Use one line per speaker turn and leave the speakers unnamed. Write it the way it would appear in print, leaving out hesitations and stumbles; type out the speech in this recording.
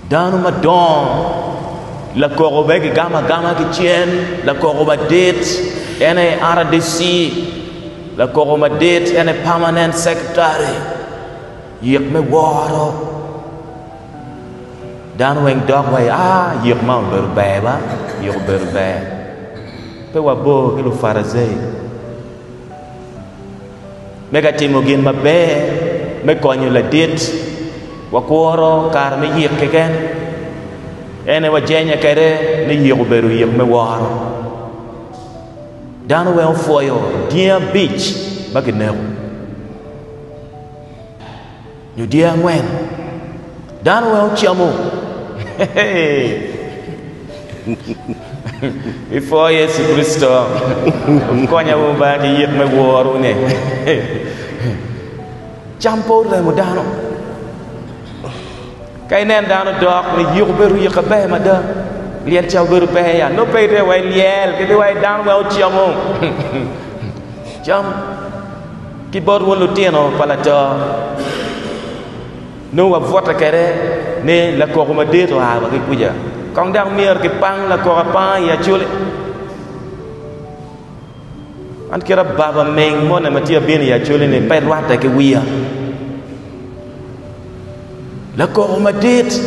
Dano madongo lakoko bene kigamo agama ki cen, lakoko madit en aye RDC, lakoko madit en aye permanent secretary, yik me woro. Dano weng dok wa i aa yik man obedo ber ba, yik obedo ber. Pe wabor ki Luparacai. Me ka timo gin maber me konyo ladit, wakworo kare me yik keken. En aye wajenye kwede ni yik obedo yik me woro. Dano weng opwoyo dyangi abic ma kineko nyo dyangi angwen. Dano weng ocamo. Ipwo Yecu Kricito, okonya wu ba ki yik me woru ni. Cam pe oremo dano. Ka inen dano dok ni yik obedo yik aber mada, lyel ca obedo ber ya, nongo pe itye wa i lyel, kadi wa i dano weng ocamo. Cam ki bot wun lutino pa lato. Nongo wabwote kwede ni lakoko madit oa wa ki kuca. Kong dok myero kipang lakoko apanga i Acholi. An kit ababa ming moni ma tye abino i Acholi ni pe rwatte ki wiya. Lakoko madit.